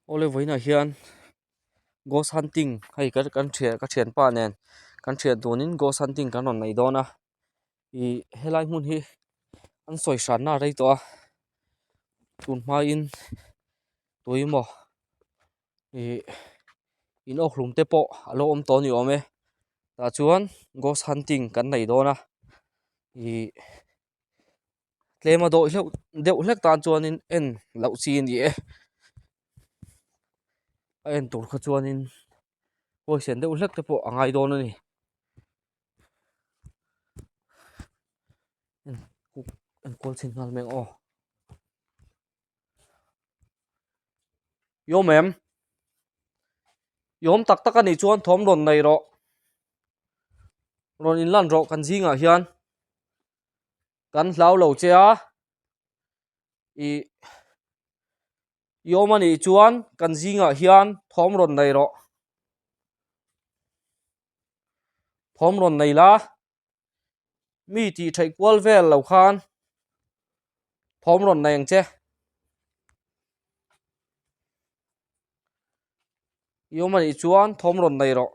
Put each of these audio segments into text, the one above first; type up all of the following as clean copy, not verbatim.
Awle vawiinah hian ghost hunting hei kan kan thian ka thianpa nen kan thian tunin ghost hunting kan rawn nei dawn a ih helai hmun hi an sawi hranna a rei tawh a tun hmain tuimaw ih in awk hlum te pawh a lo awm tawh a ni awm e tah chuan ghost hunting kan nei dawn a ih. Tlem a dawih hleuh deuh hlek tan chuanin en loh chi a ni e a en tur kha chuanin pawisen deuh hlek te pawh a ngai dawn a ni en kual chhin nghal mai ang aw i awm em i awm tak tak a nih chuan thawm rawn nei rawh rawn inlan rawh kan zingah hian. Kan hlau lo che a, ih i awm a nih chuan kan zingah hian thawm rawn nei rawh. Thawm rawn nei la, mi tih theih kual vel lo khan thawm rawn nei ang che. I awm a nih chuan thawm rawn nei rawh.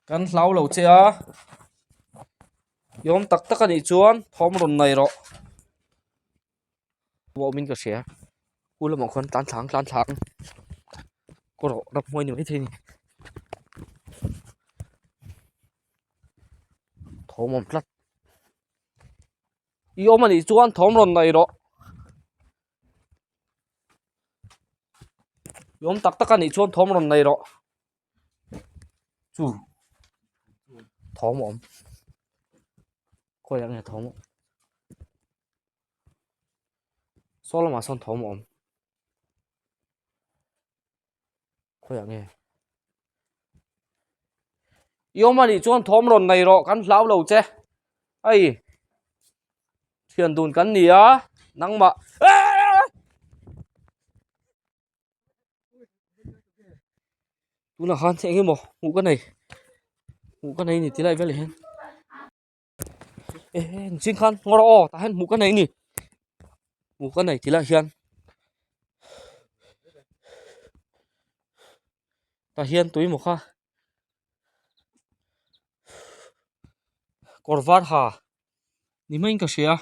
Kan hlau lo che a, i awm tak tak a nih chuan thawm rawn nei rawh. Awmin ka hria, khu lamah khuan tlan thlang tlan thlang kaw rawh ramhnuai ni maithei a ni. Thawm awm tlat. I awm a nih chuan thawm rawn nei rawh. I awm tak tak a nih chuan thawm rawn nei rawh. Chu thawm a awm. Khawiah nge thawm a awm? Saw lamah sawn thawm a awm. Khawiah nge? I awm a nih chuan thawm rawn nei rawh kan hlau lo che. Hei thian dun kan ni a nangmah tunah khan eng emaw hmuh ka nei hmuh ka nei ni tilai vel hian e ching khan ngaw rawh aw tah hian hmuh ka nei ni hmuh ka nei tilai hian tah hian tuimaw kha kawr var ha ni maiin ka hria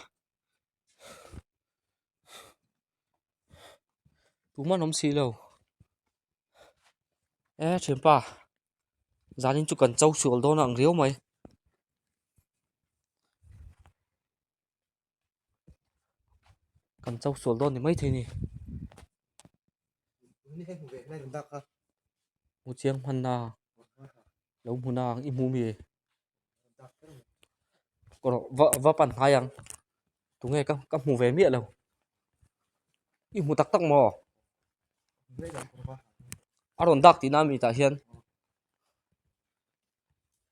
tumah an awm si lo e thianpa zanin chu kan cho sual dawn ang riau mai. Kan cho sual dawn ni maithei a ni. Hmu chiang hman na lo hmu na ang i hmu mi kaw rawh va va pan hnai ang tunge ka ka hmu ve miah lo i hmu tak tak maw a rawn dak tihna ami tah hian.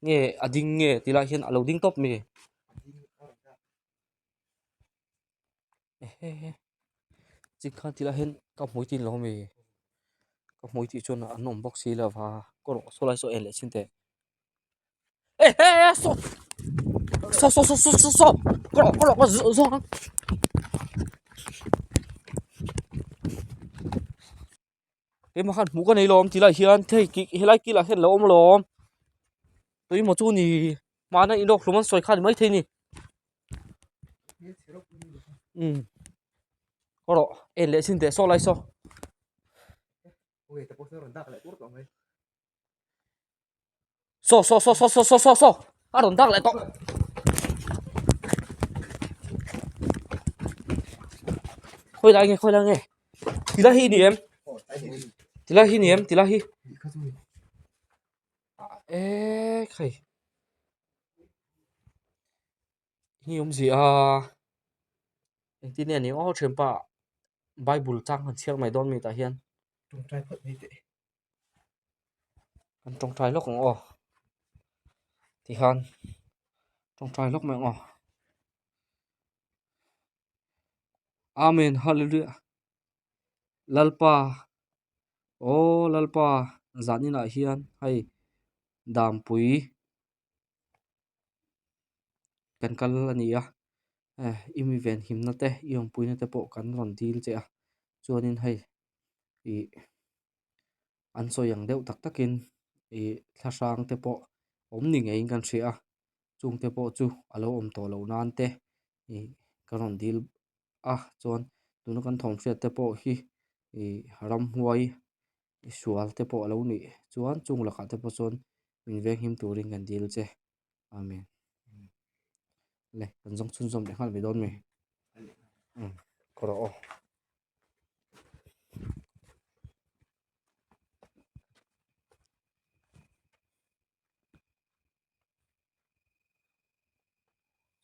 Nge a ding nge ti lai hian a lo ding tawp mi chikha ti lai hian ka hmui tin lo mi ka hmui tih chuan an awm bawk si lo va kaw rawh saw lai saw en leh chin teh e he saw saw saw saw saw saw kaw rawh kaw rawh ka zawng ang. Keimah khan hmuh ka nei lawm tilai hian thei kih helai kilah hian a lo awm alawm tuimaw chu ni hmana inawk hlum an sawi kha a ni maithei a ni umm haw rawh en leh chin teh saw lai saw. Saw saw saw saw saw saw saw saw a rawn dak leh tawh. Khawi lai nge khawi lai nge tilai hi ni em tilai hi ni em tilai hi e khai hi awmzia a engtin nge ni aw thianpa bible chang han chhiar mai dawn mi tah hian. Kan tawngtai lawk ang aw tikhan tawngtai lawk mai ang aw Amen Hallelujah Lalpa aw Lalpa zaninah hian hei Dampui. kan kal a ni a eh i mi venhimna te i awmpuina te pawh kan rawn dil che a chuanin hei ih an sawi ang deuh tak takin ih thlahrang te pawh awm ni ngeiin kan hria a chungte pawh chu a lo awm tawh loh nan te ih ka rawn dil a chuan tuna kan thawm hriat te pawh hi ih ramhuai sual te pawh a lo nih chuan chung lakah te pawh chuan min venghim turin kan dil che amen le kan zawng chhunzawm leh nghal mai dawn mi umm kawr aw.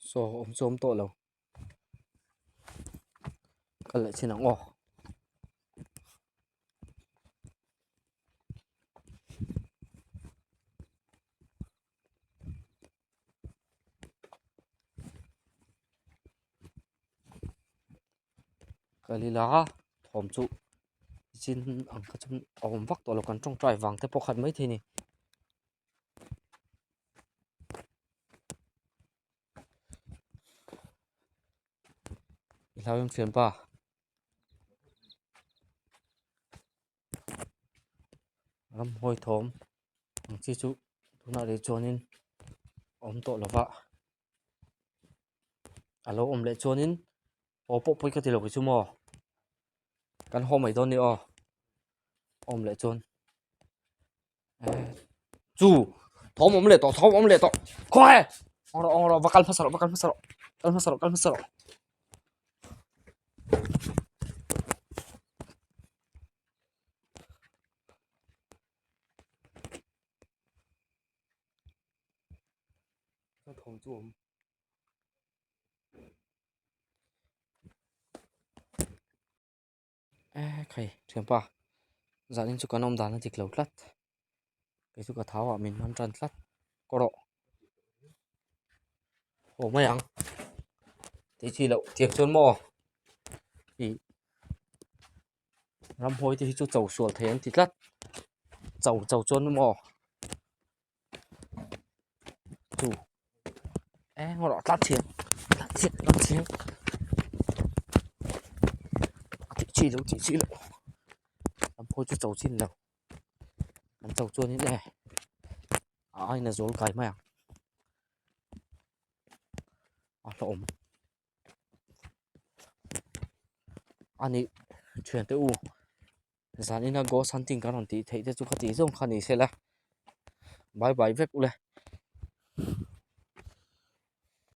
Saw awm chu awm tawh lo kal leh chin ang aw. Kal ila thawm chu chin ang kha chuan a awm vak tawh lo kan tawngtai vang te pawh khat maithei a ni. I hlau em thianpa? Ramhuai thawm ang chi chu tunah rih chuanin a awm tawh lo va a lo awm leh chuanin haw pawh pawi ka ti lo kei chu maw kan haw mai dawn ni aw awm leh chuan chu thawm awm leh tawh thawm awm leh tawh khawnge awng rawh awng rawh va kal hmasa rawh va kal hmasa rawh kal hmasa rawh kal hmasa rawh thawm chu awm e khai thianpa zanin chu kan awm dan a dik lo tlat kei chu ka thau ah min man tan tlat kaw rawh haw mai ang tih chi loh tiang chuan maw ih ramhuai te hi chu cho sual thei an ti tlat cho cho chuan maw chu e ngawh rawh tlat thiam tlat thiam tlat thiam a tih chi lo tih chi loh an phawi chu cho chin lo an cho chuanin e a aina zawl kai mai ang a hlauhawm a nih thiante u. Zanina ghost hunting kan rawn tih theih te chu ka tih zawng kha ni se la bye bye vek ule.